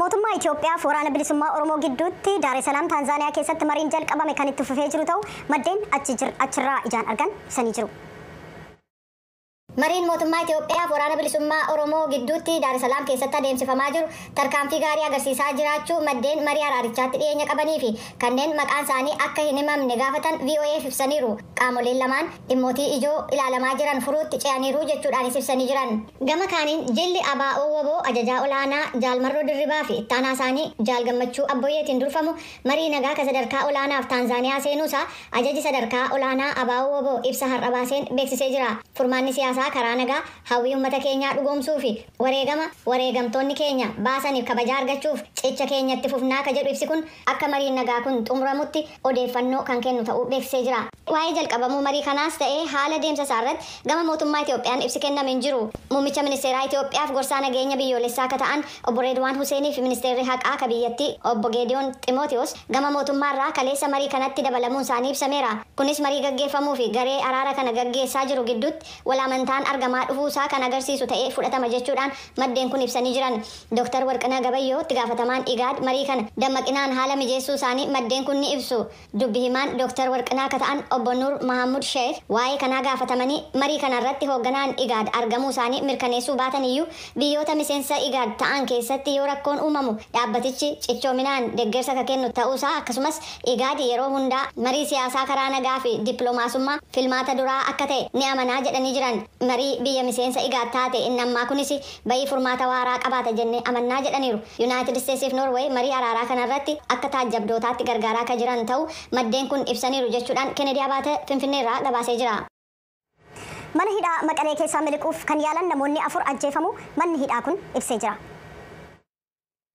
Mootummaa Itoophiyaa fi Waraana Bilisummaa Oromoo gidduutti Daar es Salaam Taanzaaniyaa keessatti mariin jalqabame kan itti fufee jiru ta'u maddeen achirraa ijaan argan ibsanii jiru. Mariin mootummaa Itoophiyaa fi Waraana Bilisummaa Oromoo gidduutti Daar es Salaam keessatti adeemsifamaa jiru tarkaanfii gaarii agarsiisaa jiraachuu maddeen marii araarichaatti dhiyeenya qabanii fi kanneen maqaan isaanii akka hin himamne gaafatan VOAf ibsaniiru. Qaamoleen lamaan dhimmootii ijoo ilaalamaa jiran furuutti ce'aniiru jechuudhaanis ibsanii jiran. Gama kaaniin jilli ABO WBO ajajaa olaanaa Jaal Marroo Dirribaa fi ittaanaa isaanii Jaal Gammachuu Abboyyeetiin durfamu marii nagaa ka sadarkaa olaanaaf Taanzaaniyaa seenuusaa ajaji sadarkaa olaanaa ABO WBO ibsa har'a baaseen beeksisee jira. Furmaanni siyaasaa karaa nagaa hawwii uummata keenyaa dhugoomsuu fi wareegama wareegamtoonni keenya baasaniif kabajaa argachuuf cicha keenyatti fufnaa ka jedhu ibsi kun akka mariin nagaa kun xumuramutti odeeffannoo kan kennu ta'uu beeksisee jira. Waa'ee jalqabamuu marii kanaas ta'ee haala deemsa isaa irratti gama mootummaa Itoophiyaan ibsi kenname hin jiru. Muummicha ministeeraa Itoophiyaaf gorsaa nageenya biyyoolessaa akka ta'an obbo Reedwaan Huseenii fi ministeerri haqaa ka biyyattii obbo Geediyoon Ximootiyoos gama mootummaarraa kaleessa marii kanatti dabalamuun isaanii ibsameera. Kunis marii gaggeeffamuu fi garee araara kana gaggeessaa jiru gidduutti wal amantaan argamaa dhufuusaa kan agarsiisu ta'ee fudhatama jechuudhaan maddeen kun ibsanii jiran. Dooktar Warqinaa Gabayyoo itti gaafatamaan IGAD marii kana dammaqinaan haala mijeessuu isaanii maddeen kun ni ibsu. Dubbi himaan Dooktar Warqinaa akka ta'an obbo Nur Mahammud Sheekh waa'ee kanaa gaafatamanii marii kanarratti hoogganaan IGAD argamuu isaanii mirkaneessuu baatan iyyuu biyyoota miseensa IGAD ta'an keessatti yoo rakkoon uumamu dhaabbatichi cichoominaan deeggarsa kan kennu ta'uusaa akkasumas IGAD yeroo hundaa marii siyaasaa karaa nagaa fi dippiloomaasummaa filmaata duraa akka ta'e ni amanaa jedhanii jiran. Marii biyya miseensa IGAD taate inni ammaa kunis bayii furmaata waaraa qabaata jennee amannaa jedhaniiru. Yuunaayitid Isteetsii fi Noorweey marii araaraa kanarratti akka taajjabdootaatti gargaaraa akka jiran ta'uu maddeen kun ibsaniiru jechuudhaan Kennedy Abaate Finfinneerraa gabaasee jira. Mana hidhaa Maqalee keessaa miliquuf kan yaalan namoonni 4 ajjeefamu manni hidhaa kun ibsee jira.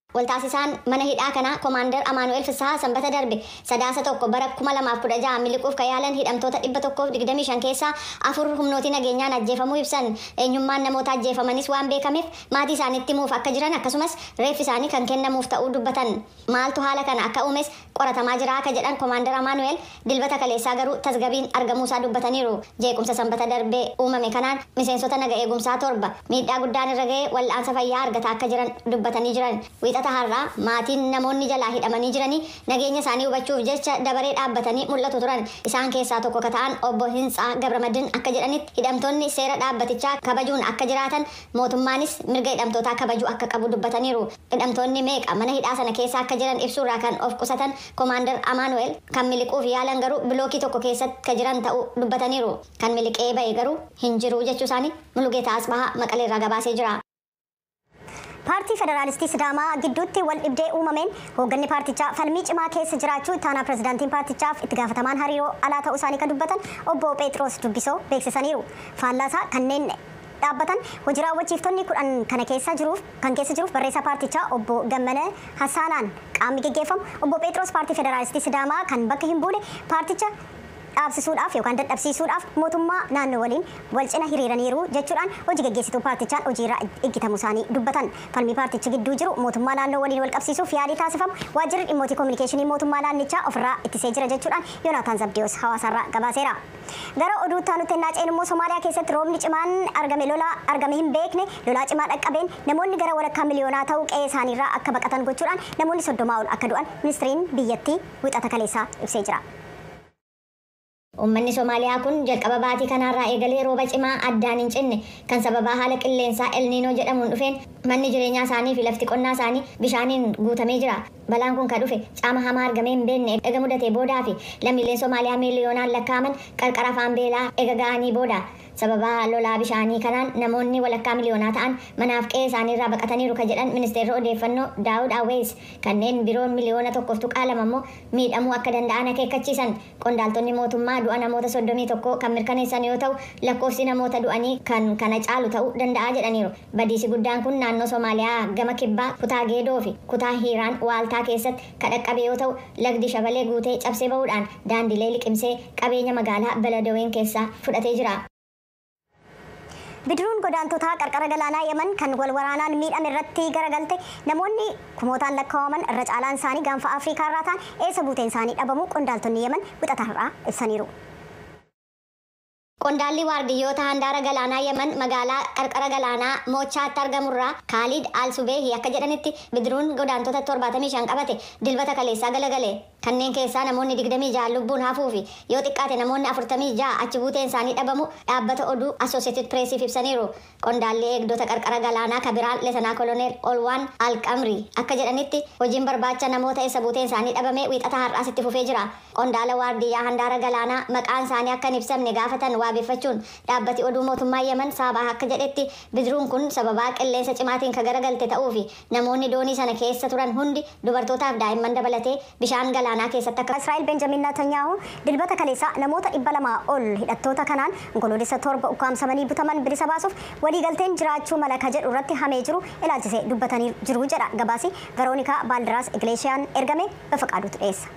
Waltaasisaan mana hidhaa kanaa Komaander Amaanu'el Fisahaa sanbata darbe sadaasa 1 bara 2016 miliquuf kan yaalan hidhamtoota 125 keessaa 4 humnootii nageenyaan ajjeefamuu ibsan. Eenyummaan namoota ajjeefamanis waan beekameef maatii isaaniitti himuuf akka jiran akkasumas reeffi isaanii kan kennamuuf ta'uu dubbatan. Maaltu haala kana akka uumes qoratamaa jira akka jedhan Komaander Amaanu'el dilbata kaleessaa garuu tasgabiin argamuusaa dubbataniiru. Jeequmsa sanbata darbee uumame kanaan miseensota naga eegumsaa 7 miidhaa guddaan irra ga'ee wal'aansa fayyaa argataa akka jiran dubbatanii jiran. Wiixata har'aa maatiin namoonni jalaa hidhamanii jiranii nageenya isaanii hubachuuf jecha dabaree dhaabbatanii mul'atu turan. Isaan keessaa tokko ka ta'an obbo Hintsaa Gabramadin akka jedhanitti hidhamtoonni seera dhaabbatichaa kabajuun akka jiraatan mootummaanis mirga hidhamtootaa kabajuu akka qabu dubbataniiru. Hidhamtoonni meeqa mana hidhaa sana keessa akka jiran ibsuurraa kan of qusatan Komaander Amaanu'el kan miliquuf yaalan garuu bilookii tokko keessatti ka jiran ta'uu dubbataniiru. Kan miliqee ba'e garuu hin jiru jechuu isaanii Mulugeetaa Asbahaa Maqaleerraa gabaasee jira. Paartii Federaalistii Sidaamaa gidduutti wal dhibdee uumameen hoogganni paartichaa falmii cimaa keessa jiraachuu ittaanaa pirezidaantiin paartichaaf itti gaafatamaan hariiroo alaa ta'uu isaanii kan dubbatan obbo Phexros Dubbisoo beeksisaniiru. Faallaasaa kanneen dhaabbatan hojii raawwachiiftonni 10 kana keessa jiruuf kan keessa jiruuf barreessaa paartichaa obbo Gammana Hassaanaan qaamni geggeeffamu obbo Phexros Paartii Federaalistii Sidaamaa kan bakka hin buune paarticha dhaabsisuudhaaf yookaan dadhabsiisuudhaaf mootummaa naannoo waliin wal cina hiriiraniiru jechuudhaan hojii geggeessituu paartichaan hojiirra eeggatamuu isaanii dubbatan. Falmii paartichi gidduu jiru mootummaa naannoo waliin wal qabsiisuuf yaalii taasifamu waajjirri dhimmootii koominikeeshinii mootummaa naannichaa ofirraa ittisee jira jechuudhaan Yoonaataan Zabdiyoos hawaasaarraa gabaaseera. Gara oduu itti aanutti ennaa ceenu immoo Somaaliyaa keessatti roobni cimaan argame lolaa argame hin beekne lolaa cimaa dhaqqabeen namoonni gara walakkaa miliyoonaa ta'uu qe'ee isaaniirraa akka baqatan gochuudhaan namoonni 30 ol akka du'an ministiriin biyyattii wixata kaleessaa ibsee jira. Uummanni Somaaliyaa kun jalqaba baatii kanaarraa eegalee rooba cimaa addaan hin cinne kan sababaa haala qilleensaa El Niinoo jedhamuun dhufeen manni jireenyaa isaanii fi lafti qonnaa isaanii bishaaniin guutamee jira. Balaan kun kan dhufe caama hamaa argamee hin beekne ega mudatee boodaa fi lammiileen Somaaliyaa miiliyoonaan lakkaa'aman qarqara afaan beelaa ega ga'anii booda. Sababa lolaa bishaanii kanaan namoonni walakkaa miliyoonaa ta'an manaaf qe'ee isaaniirraa baqataniiru kan jedhan ministeerri odeeffannoo Daawud Awees kanneen biroon miliyoona 1.2 immoo miidhamuu akka danda'an akeekkachiisan. Qondaaltonni mootummaa du'a namoota 31 kan mirkaneessan yoo ta'u lakkoofsi namoota du'anii kan kana caalu ta'uu danda'a jedhaniiru. Badiisi guddaan kun naannoo Somaaliyaa gama kibbaa kutaa Geedoo fi kutaa Hiiraan Waaltaa keessatti kan dhaqqabe yoo ta'u lagdi Shabalee guutee cabsee bahuudhaan daandilee liqimsee qabeenya magaalaa Beledweyne keessaa fudhatee jira. Bidiruun godaantotaa qarqara galaanaa Yemen kan wal waraanaan miidhame irratti garagalte namoonni kumootaan lakkaa'aman irra caalaan isaanii gaanfa Afrikaa irraa ta'an eessa buuteen isaanii dhabamuu qondaaltonni Yemen wixata har'aa ibsaniiru. Qondaalli waardiyyoota handaara galaanaa Yemen magaalaa qarqara galaanaa Moochaatti argamurraa Kaalid Al-Subeehi akka jedhanitti bidiruun godaantota 75 qabate Dilbata kaleessaa galagale. Kanneen keessaa namoonni 26 lubbuun hafuu fi yoo xiqqaate namoonni 46 achi buuteen isaanii dhabamu dhaabbata oduu Associated Pressiif ibsaniiru. Qondaalli eegdota qarqara galaanaa Kabiraan Leetanaa Koloneel Olwaan Alqamri akka jedhanitti hojiin barbaacha namoota eessa buuteen isaanii dhabame Wiixata har'aas itti fufee jira. Qondaala waardiyyaa handaara galaanaa maqaan isaanii akka hin ibsamne gaafatan waabeffachuun dhaabbati oduu mootummaa Yemen Saabaa akka jedhetti bidiruun kun sababaa qilleensa cimaatiin kan garagalte ta'uu fi namoonni doonii sana keessa turan hundi dubartootaaf daa'imman dabalatee bishaan galaanaa keessatti akka Israa'el Benjamin Netanyahu Dilbata kaleessaa namoota 200 ol hidhattoota kanaan Onkoloolessa 7 ukkaamsamanii butaman bilisa baasuuf waliigalteen jiraachuu mala ka jedhu irratti hamee jiru ilaalchisee dubbatanii jiru jedha gabaasi Veroonikaa Baaldiraas Igleeshiyaan ergame. Bafaqaaduutu dhiyeessa.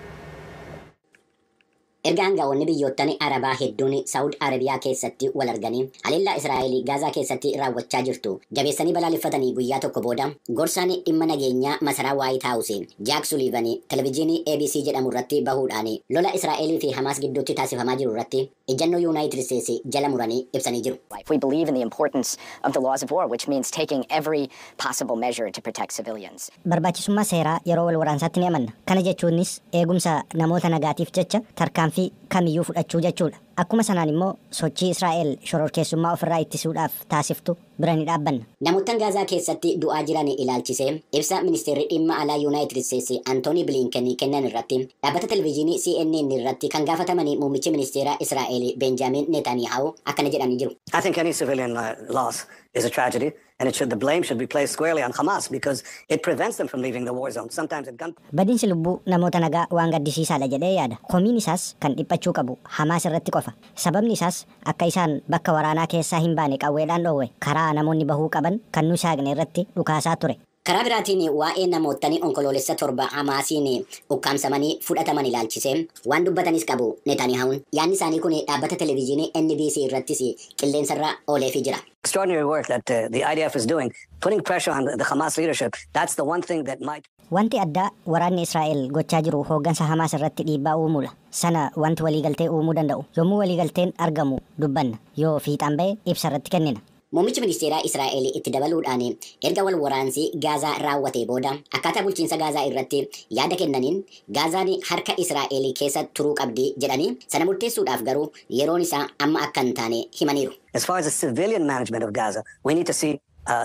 Erga aangawoonni biyyoottan Arabaa hedduun Saawud Arabiyaa keessatti wal arganii haleellaa Israa'el Gaazaa keessatti raawwachaa jirtu jabeessanii balaaleffatanii guyyaa tokko booda, gorsaan dhimma nageenyaa masaraa Waayit Haawus Jaak Suliivan televezyiinii ABC jedhamu irratti bahuudhaan lola Israa'elii fi Hamaas gidduutti taasifamaa jiru irratti ejjennoo Yuunaayitid Isteetsi jala muranii ibsanii jiru. We believe in the importance of the laws of war, which means taking every possible measure to protect civilians. Barbaachisummaa seeraa yeroo wal waraansaatti ni amanna. Kana jechuunis eegumsa namoota nagaatiif jecha tarkaanfii kamiyyuu fudhachuu jechuudha. Akkuma sanaan immoo sochii Israa'el shororkeessummaa ofirraa ittisuudhaaf taasiftu bira ni dhaabbanna. Namoottan Gaazaa keessatti du'aa jiran ilaalchisee ibsa ministeerri dhimma alaa Yuunaayitid Isteetsi Antoonii Bilinken kennan irratti dhaabbata televezyiinii CNN irratti kan gaafatamanii muummichi ministeera Israa'el Benjaamin Netanyahu akkana jedhanii jiru. I think any civilian loss is a tragedy, and the blame should be placed squarely on Hamas because it prevents them from leaving the war zone, sometimes at gunpoint. Badiinsi lubbuu namoota nagaa waan gaddisiisaadha jedhee yaada. Komiin isaas kan dhiphachuu qabu Hamaas irratti qofa. Sababni isaas akka isaan bakka waraanaa keessaa hin baane qawweedhaan dhoowwe, karaa namoonni bahuu qaban kan nu saaqne irratti dhukaasaa ture. Karaa biraatiin waa'ee namootni Onkoloolessa 7 Hamaasiin ukkaamsamanii fudhataman ilaalchisee waan dubbatanis qabu Netanyahuun. Yaadni isaanii kun dhaabbata televezyiinii NBC irrattis qilleensarra ooleefii jira. Extraordinary work that the IDF is doing, putting pressure on the Hamas leadership. That's the one thing that might. Wanti addaa waraanni Israa'el gochaa jiru hooggansa Hamaas irratti dhiibbaa uumuudha. Sana wanti waliigaltee uumuu danda'u. Yommuu waliigalteen argamu dubbanna. Yoo fiixaan ba'e ibsa irratti kennina. Muummichi ministeeraa Israa'el itti dabaluudhaan erga wal waraansi Gaazaa raawwatee booda akkaataa bulchiinsa Gaazaa irratti yaada kennaniin, Gaazaan harka Israa'el keessa turuu qabdi jedhanii, sana murteessuudhaaf garuu yeroon isaa amma akka hin taane himaniiru. As far as the civilian management of Gaza, we need to see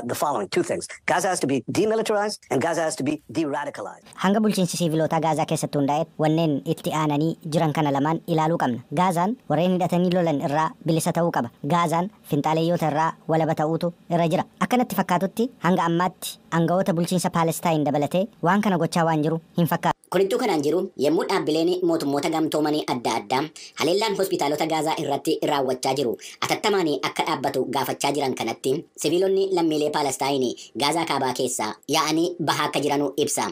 the following two things. Gaza has to be demilitarized and Gaza has to be de-radicalized. Hanga bulchiinsi siivilootaa Gaazaa keessatti hundaa'e wanneen itti aananii jiran kana lamaan ilaaluu qabna. Gaazaan warreen hidhatanii lolan irraa bilisa ta'uu qaba. Gaazaan finxaaleeyyoota irraa walaba ta'uutu irra jira. Akkanatti fakkaatutti hanga ammaatti aangawoota bulchiinsa Paalestaayin dabalatee waan kana gochaa waan jiru hin fakkaatu. Kunittuu kanaan jiru yommuu dhaabbileen mootummoota gamtoomanii adda addaa haleellaan hospitaalota Gaazaa irratti raawwachaa jiru atattamaan akka dhaabbatu gaafachaa jiran kanatti, siviilonni lammiilee Paalestaayin Gaazaa kaabaa keessaa yaa'anii bahaa akka jiranu ibsa.